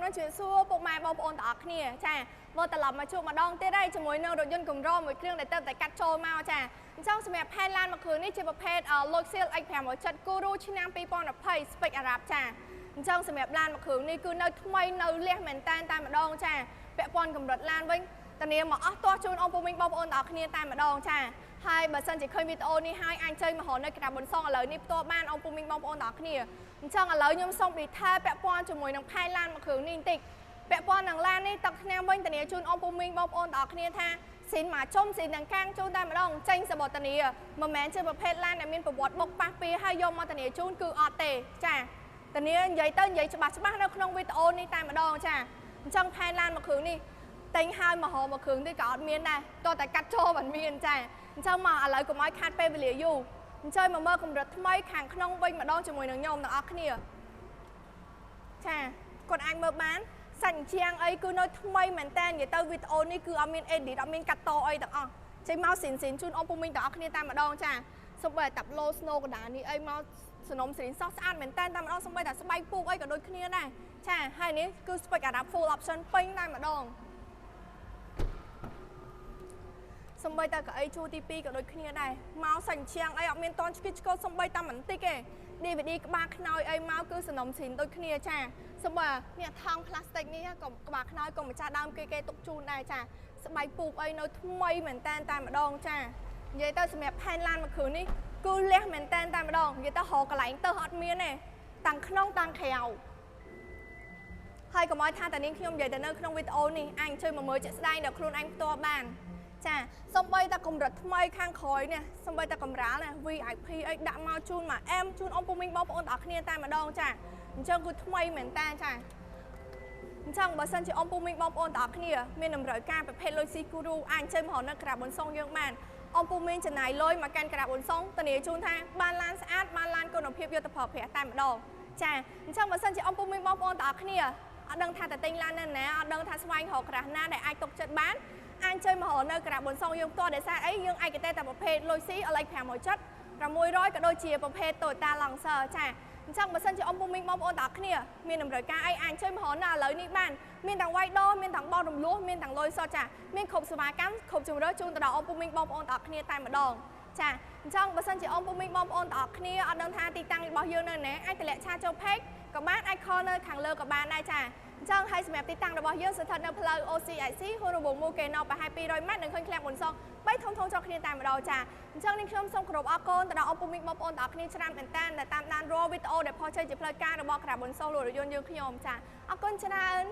នឹងជម្រាបសួរពុកម៉ែបងប្អូនទាំងអស់គ្នាចាមកត្រឡប់មកជួបម្ដងទៀតហើយជាមួយនឹងរថយន្តកម្រមួយគ្រឿងដែលទៅតែកាត់ចូលមកចាអញ្ចឹងសម្រាប់ផែនឡានមួយគ្រឿងនេះជាប្រភេទ Luxil X570 Guru ឆ្នាំ2020 Spec Arab ចាអញ្ចឹងសម្រាប់ឡានមួយគ្រឿងនេះគឺនៅថ្មីនៅលះមែនតែនតែម្ដងចាពាក់ព័ន្ធកម្រិតឡានវិញតានាមកអស់ទាស់ជូនអង្គពូមីងបងប្អូនទាំងអស់គ្នាតែម្ដងចាហើយបើសិនជាឃើញវីដេអូនេះហើយអាចជើញមករកនៅក្រាបបុនសងឥឡូវនេះផ្ទាល់បានអង្គពូមីងបងប្អូនទាំងអស់គ្នាអញ្ចឹងឥឡូវខ្ញុំសូម detail ពាក់ព័ន្ធជាមួយនឹងផែនឡានមួយគ្រឿងនេះបន្តិចពាក់ព័ន្ធនឹងឡាននេះទឹកឆ្នាំវិញធានាជូនអង្គពូមីងបងប្អូនទាំងអស់គ្នាថាស៊ីនមកជុំស៊ីនទាំងកាងជូនតែម្ដងចេញសបតានីមិនមែនជាប្រភេទឡានដែលមានប្រវត្តិបុកប៉ះពីហើយយកមកធានាជូនគឺអត់ទេចាធានានិយាយទៅនិយាយច្បាស់ច្បាស់នៅក្នុងវីដេអូនេះតែម្ដងចាអញ្ចឹងផែនឡានមួយគ្រឿងនេះទិញហើយមករកមួយគ្រឿងទៀតក៏អត់មានដែរតោះតែកាត់ចូលមិនមានចាអញ្ចឹងមកឥឡូវកុំឲ្យខាត់ពេលវេលាយូរអញ្ចឹងមកមើលកម្រិតថ្មីខាងក្នុងវិញម្ដងជាមួយនឹងខ្ញុំទាំងអស់គ្នាចាគាត់អាចមើលបានសាច់ជាងអីគឺនៅថ្មីមែនតើនិយាយទៅវីដេអូនេះគឺអត់មាន edit អត់មានកាត់តអីទាំងអស់ចេញមកស៊ីនស៊ីនជូនអ៊ំពូមីងទាំងអស់គ្នាតែម្ដងចាសូម្បីតែតាប់ឡូ snow កណ្ដាលនេះអីមកសនំស្រីនសោះស្អាតមែនតើតែម្ដងសូម្បីតែស្បែកពូកអីក៏ដូចគ្នាដែរចាហើយនេះគឺ spec Arab full option ពេញតែម្ដងសំបីតែកៅអីជួរទី2ក៏ដូចគ្នាដែរមកសាច់ជាងអីអត់មានតន់ឆ្គិតឆ្កល់សំបីតែបន្តិចទេ DVD ក្បាលខ្នើយអីមកគឺសនំស្រីនដូចគ្នាចាសំបីអ្នកថង់ផ្លាស្ទិកនេះក៏ក្បាលខ្នើយក៏ម្ចាស់ដើមគេគេទុកជូនដែរចាស្បែកពូកអីនៅថ្មីមែនតែនតែម្ដងចានិយាយទៅសម្រាប់ផែនឡានមួយគ្រឿងនេះគឺលះមែនតែនតែម្ដងនិយាយទៅរកកន្លែងទៅអត់មានទេតាំងក្នុងតាំងក្រៅហើយកុំឲ្យថាតានាងខ្ញុំនិយាយទៅនៅក្នុងវីដេអូនេះអាចជួយមកមើលជាក់ស្ដែងដល់ខ្លួនឯងផ្ទាល់បានចាសំបីតែកម្រិតថ្មីខាងក្រោយនេះសំបីតែកម្រាលណា VIP អីដាក់មកជូនមកអែមជូនអ៊ំពូមីងបងប្អូនទាំងអស់គ្នាតែម្ដងចាអញ្ចឹងគឺថ្មីមែនតើចាអញ្ចឹងបើសិនជាអ៊ំពូមីងបងប្អូនទាំងអស់គ្នាមានតម្រូវការប្រភេទលុយស៊ីគូរូអាចអញ្ជើញមករកនៅក្រាបបុនសុងយើងបានអ៊ំពូមីងចំណាយលុយមកកាន់ក្រាបបុនសុងធានាជូនថាបានឡានស្អាតបានឡានគុណភាពយកទៅប្រើប្រាស់តែម្ដងចាអញ្ចឹងបើសិនជាអ៊ំពូមីងបងប្អូនទាំងអស់គ្នាអត់ដឹងថាទៅទិញឡាននៅណាអត់ដឹងថាស្វែងរកក្រាស់ណាដែលអាចទុកចិត្តបានអាចជួយមករកនៅក្រាបបុនសុងយើងផ្ទាល់ដោយសារអីយើងឯកទេសតែប្រភេទលុយស៊ី LX 570 600ក៏ដូចជាប្រភេទ Toyota Lancer ចាអញ្ចឹងបើសិនជាអ៊ំពូមីងបងប្អូនទាំងអស់គ្នាមានតម្រូវការអីអាចជួយមករកនៅឥឡូវនេះបានមានទាំងវាយដោមានទាំងបោះរំលោះមានទាំងលុយសុទ្ធចាមានគ្រប់សេវាកម្មគ្រប់ជម្រើសជូនទៅដល់អ៊ំពូមីងបងប្អូនទាំងអស់គ្នាតែម្ដងចាអញ្ចឹងបើសិនជាអ៊ំពូមីងបងប្អូនទាំងអស់គ្នាអត់ដឹងថាទីតាំងរបស់យើងនៅណាអាចតម្លាក់ឆាចូល page ក៏បានអាច call នៅខាងលើក៏បានដែរចាអញ្ចឹងហើយសម្រាប់ទីតាំងរបស់យើងស្ថិតនៅផ្លូវ OCIC ហួររង្វង់មូលកេណោប្រហែល200ម៉ែត្រនឹងឃើញឃ្លាំងបុនសុង3ធំធំចុះគ្នាតែម្ដងចាអញ្ចឹងនេះខ្ញុំសូមគោរពអរគុណទៅដល់អ៊ំពូមីងបងប្អូនទាំងអស់គ្នាច្រើនមែនតើដែលតាមដានរាល់វីដេអូដែលផុសចេញជាផ្លូវការរបស់ក្រាបបុនសុងលក់រថយន្តយើងខ្ញុំចាអរគុណច្រើន។